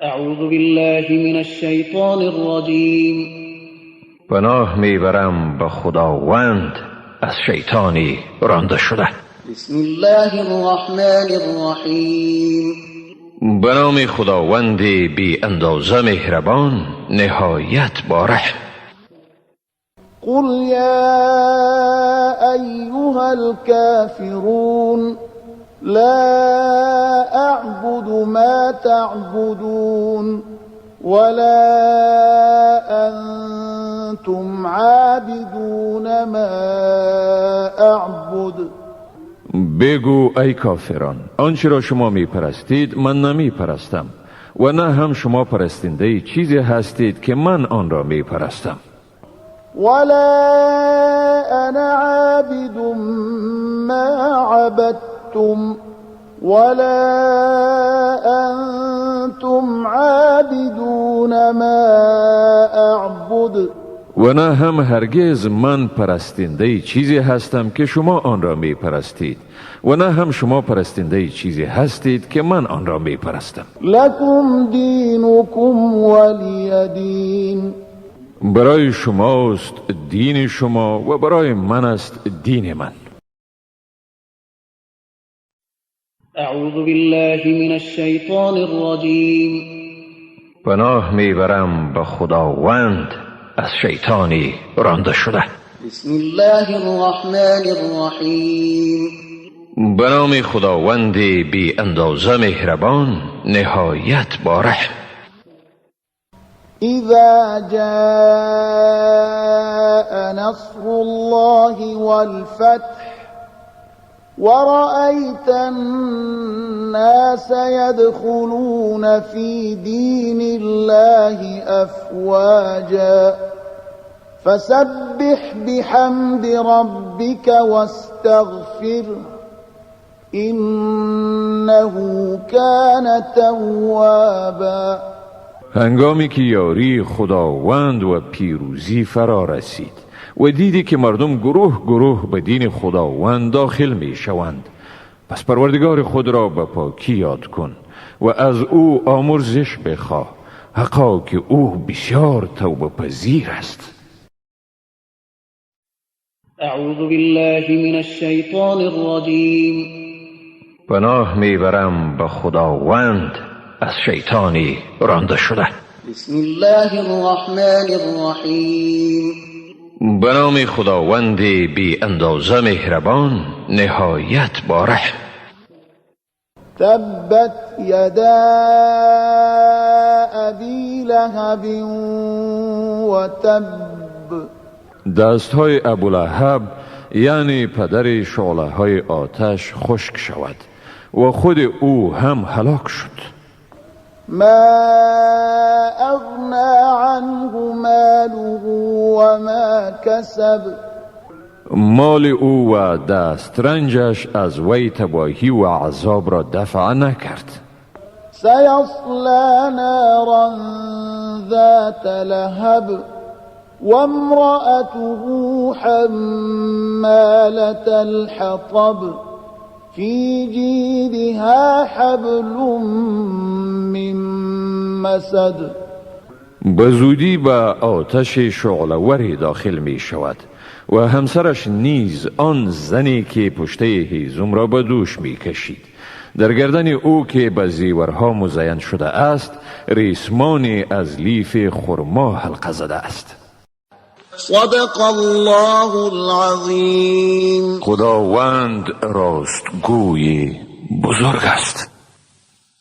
اعوذ بالله من الشیطان الرجیم. پناه میبرم به خداوند از شیطانی رانده شده. بسم الله الرحمن الرحیم. به نام خداوند بی اندازه مهربان، نهایت با رحم. قل یا ایها الكافرون لا اعبد ما تعبدون ولا انتم عابدون ما اعبد. بگو ای کافران، آنچه را شما می پرستید من نمی پرستم و نه هم شما پرستنده چیزی هستید که من آن را می پرستم. ولا انا عابد ما عبدتم ولا انتم عابدون ما اعبد. و نه هم هرگز من پرستنده چیزی هستم که شما آن را می پرستید و نه هم شما پرستنده چیزی هستید که من آن را می پرستم. لكم دینکم ولی دین. برای شماست دین شما و برای من است دین من. اعوذ بالله من الشیطان الرجیم. پناه میبرم به خداوند از شیطانی رانده شده. بسم الله الرحمن الرحیم. به نام خداوند بی اندازه مهربان، نهایت با رحم. اذا جاء نصر الله والفتح ورأيت الناس يدخلون في دين الله أفواجا فسبح بحمد ربك واستغفره إنه كان توابا. هنگامی که یاری خداوند و پیروزی فرا رسید و دیدی که مردم گروه گروه به دین خداوند داخل می شوند، پس پروردگار خود را به پاکی یاد کن و از او آمرزش بخواه، حقا که او بسیار توبه پذیر است. اعوذ بالله من الشیطان الرجیم. پناه میبرم به خداوند از شیطانی رانده شده. بسم الله الرحمن الرحیم. به نام خداوند بی اندازه مهربان، نهایت با رحم. تبت یدا ابی لهب و تب. دستهای ابولهب، یعنی پدر شعله های آتش، خشک شود و خود او هم هلاک شد. ما اغنی عنه ماله وما کسب. مال او و دسترنجش از وی تباهی و عذاب را دفع نکرد. سیصلی نارا ذات لهب وامرأته حمالة الحطب في جیدها حبل من مسد. به زودی به آتش شعله‌وری داخل می شود و همسرش نیز، آن زنی که پشته هیزم را به دوش می کشید، در گردن او که به زیورها مزین شده است ریسمانی از لیف خرما حلقه زده است. صدق الله العظیم. خداوند راستگوی بزرگ است.